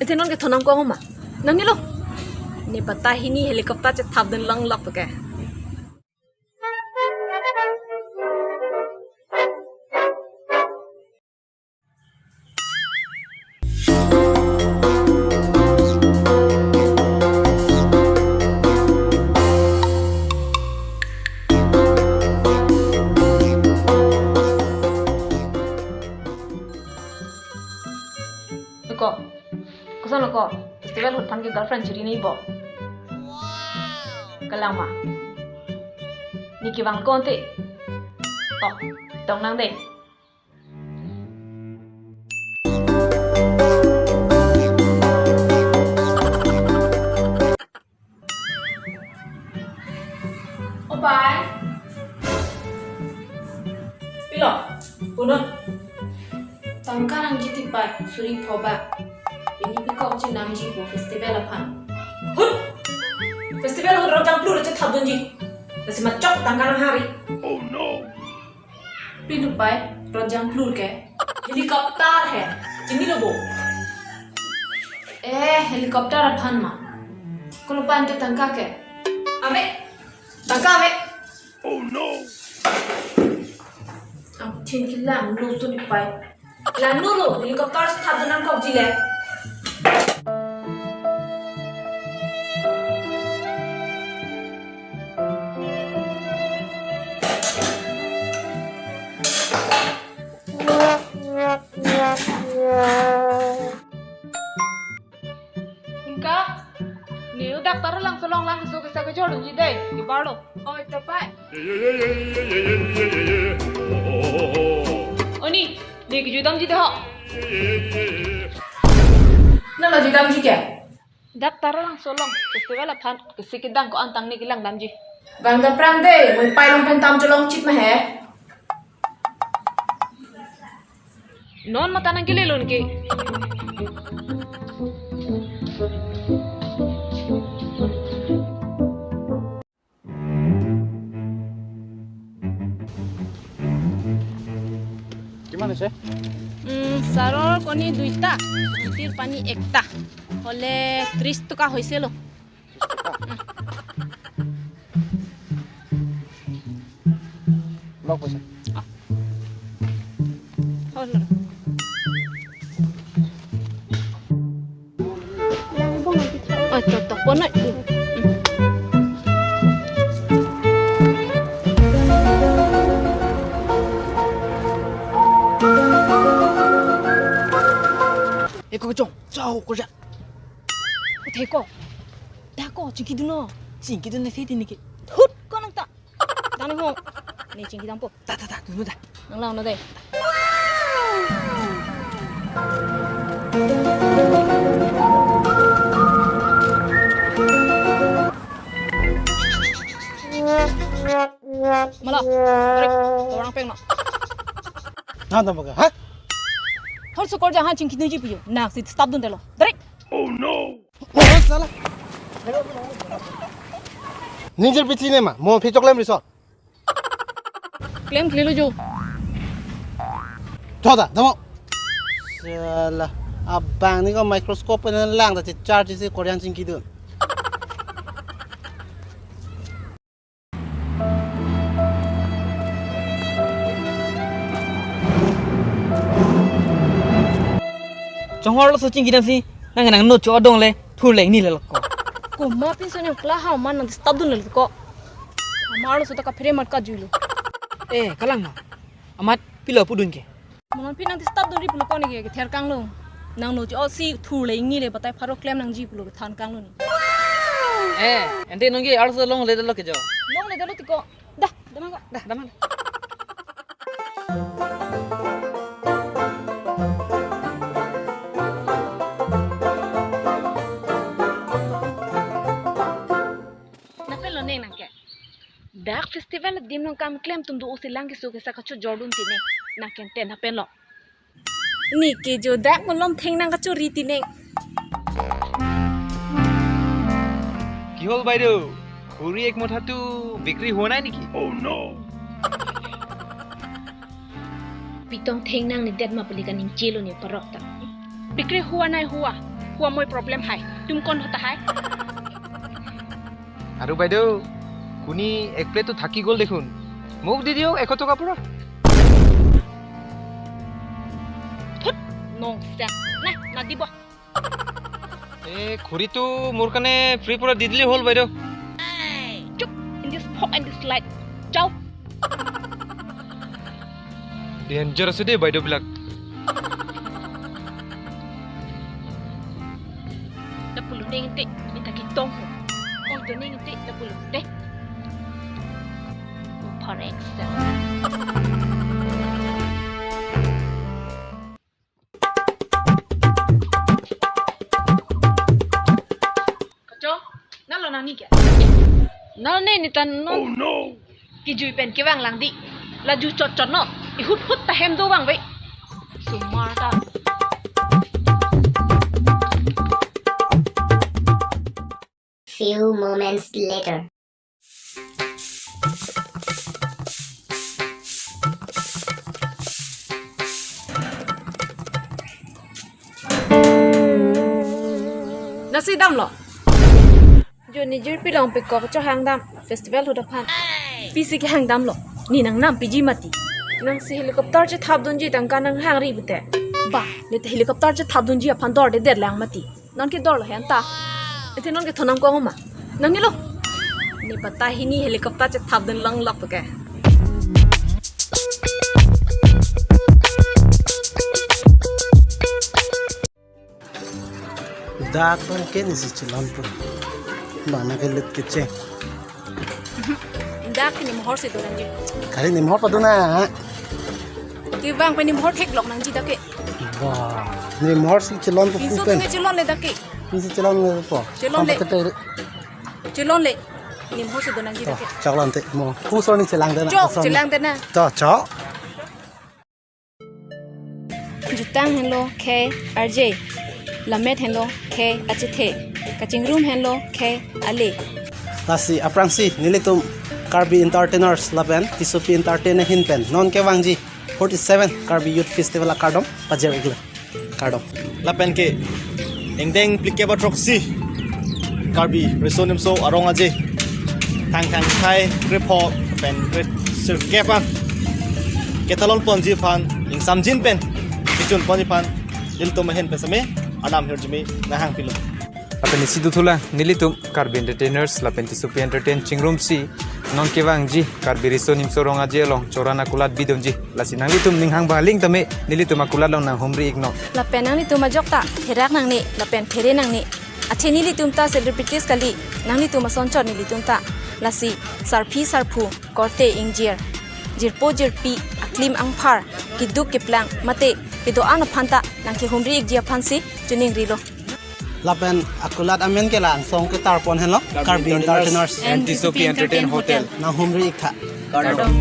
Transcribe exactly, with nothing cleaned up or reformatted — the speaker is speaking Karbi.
Ete non kethonam ko ma? Nangnelo. Ne patahini helicopter chethapdun longlok ke. Ko, koson lo ko? Festival ahut aphan ke girlfriend chiri nangji bo? Kalang ma? Ne kevang ko ante. To, tong nang dei. O pai. Pilo, punot. Tangka nangji ti pai, suri pho ba. Pini pekok chinamji pu festival aphan. Hut! Festival ahut rot jangplu rot chethapdunji. Lasi machok tangka nanghari. Oh no! Pinu pai, rot jangplu ke. Helicopter he. Chinilo bo? Eh, helicopter aphan ma? Kolo pai ante tangka ke? Ave. Tangka ave. Oh no! Ang thin kilang lo suni pai. Langno lo, helicopter chethapdun nangkokji le. Ingka, ne o doctor alangso along lang keso kesa kejordunji dei, kebarlo. Oi, ta pai. Oni, ne kejudamji dei ho. Nanglo judamji ke? Doctor alangso along, festival aphan, kesi kedang ko-an tang ne kelangdamji. Vangdam prang dei, mo pai along pen tam cholong chit ma he. Non mata nangkelelo ke. কিমান হৈছে? উম, চাউলৰ কণী দুইটা, ৰুটিৰ পানী একটা। হ'লে ত্ৰিশ টকা হৈছে লো। লওক পইচা। হ'ল আৰু। Oi, to, to, ponoi. Eko kechong, chao, kerja. Utheko. Dako, chingkidunlo. Chingkidun na seti niki. Thut, ko nang ta. Dani ho. Ne chingkidampo. Ta, ta, ta, dunu ta. Nang lang no dei. Mala, rek, orang peng no. Than than baga, ha? Hor sukor jahan chingkidunji piyo. Nang si stop dun delo. Derek. Oh no. Oh, sala. Ningjir pithi ne ma, mo phi choklem risot. Klem klelo jo. Thoda, damo. Sala, abang ni ko microscope na lang ta charge si Korean chingkidun. Chonghor lo so chingkidam si, nang nang no chodong le, thur le ni le ko. Komat pinso nang kla ha man nang stop dun le ko. Amar lo so ta kaphere mat kajui lo. Eh, kalang ma. Amat pilo pudun ke. Mo non phi nang stop dun ri pulo ko neke kether kanglo. Nang no cho si thur le ni le batai pharo klem nangji pulo kethan kanglo ni. Eh, ante nonke arso longle dolo ke jo. Longle dolo ti ko. Dah, damang ko. Dah, damang. Napelo neng nangke. Dak festival adim nong kam klem atum do-o si lang keso kesa kachojordun ti neng. Nangke ante napelo. Neke jo dak malom theng nang kachori ti neng. কি হ'ল বাইদেউ? ঘড়ী এক মুঠাটো বিক্ৰী হোৱা নাই নেকি? Oh no! Pitong theng nang ni det ma pali kaningje lo ni parok ta. Bikre hua nai hua. Hua moi problem hai. Tum kon hota hai. Aru baideo, kuni ek plate to thaki gol dekhun. Mok di diyo, ekho toka pura. Thut, nong siang. Nai, na dibo. এ, ঘড়ীটো মোৰ কাৰণে ফ্ৰী পৰা দি দিলেই হ'ল, বাইদেউ। Chup, in this fog and this light. Jao. Danger আছে দেই বাইদেউবিলাক। Lapu lo neng te, minta kitong ho. Oi to neng te, lapu lo te. For example. Kachong, nalo nangni ke? Nalo ne ni tan non. Oh no! Kijui pen kevang lang di. La ju chot chot no. Ihut hut ta hem do vang ve. Sumar ta. Few moments later. Nasi damlo. Jo ni jirpi long pekok cho hang dam festival huda phan. Pisi kehang damlo. Ne nang nam piji mati. Nangsi helicopter chethap dunji tangka nang hangri bute. Ba, ne te helicopter chethap dunji aphan dorde derlang mati. Non ke dor lo hen ta. Ete non ke thonam kong ma. Nangni lo. Ne bata hini helicopter chethap dun longlok ke. Dak ton ke nisi chelon pun. Bana ke lut ke che. Dak ni mohor si do nangji. Kali ni mohor padu na. Kevang pen ni mohor theklok nangji dak ke. Wah, ni mohor si chelon pu Pinso pen. Tu ke chelon le dak ke. Pinso chelon le po. Chelon le. Pang pete. Chelon le. Ni mohor si do nangji dak ke. Chok lon te mo. Pu so ni chelang de na. Chok, chelang de na. To, chok. Jutang henlo khei arje. Lamet henlo khei achethe. Kachingrum henlo khei ale. Lasi aphrangsi nelitum Karbi Entertainers lapen Tissopi Entertain ahin pen non kevangji forty-seven Karbi Youth Festival akardom pajir iklo. Kardom. Lapen ke ingdeng phlikep athroksi Karbi Riso Nimso Arong Aje Thangthang Thai krepho pen kresirkep an ketalon ponji aphan ingsamjin pen kechun ponji aphan nelitum ahin pen seme anam hirjume nahang pilo. Lapen isi dothulang nelitum Karbi Entertainers lapen Tissopi Entertain chingrumsi non kevangji Karbi Riso Nimso Arong Aje along choran akulat bidunji. Lasi nanglitum ning hang baling tame nelitum akulat along nanghumri iknon. Lapen nanglitum ajok ta therak nangne lapen there nangne. Athe nelitum ta celebrities kali, nanglitum asonchot nelitum ta. Lasi sarpi sarpo, korte ingjir, jirpo jirpi, aklim angphar, keduk keplang mate kedo-an aphan ta nangkehumri ikji aphansi choningrilo. Lapen akulat amen ke la angsong ketarpon henlo Karbi Entertainers and Tissopi Entertain Hotel. Nanghumri iktha. Kardom.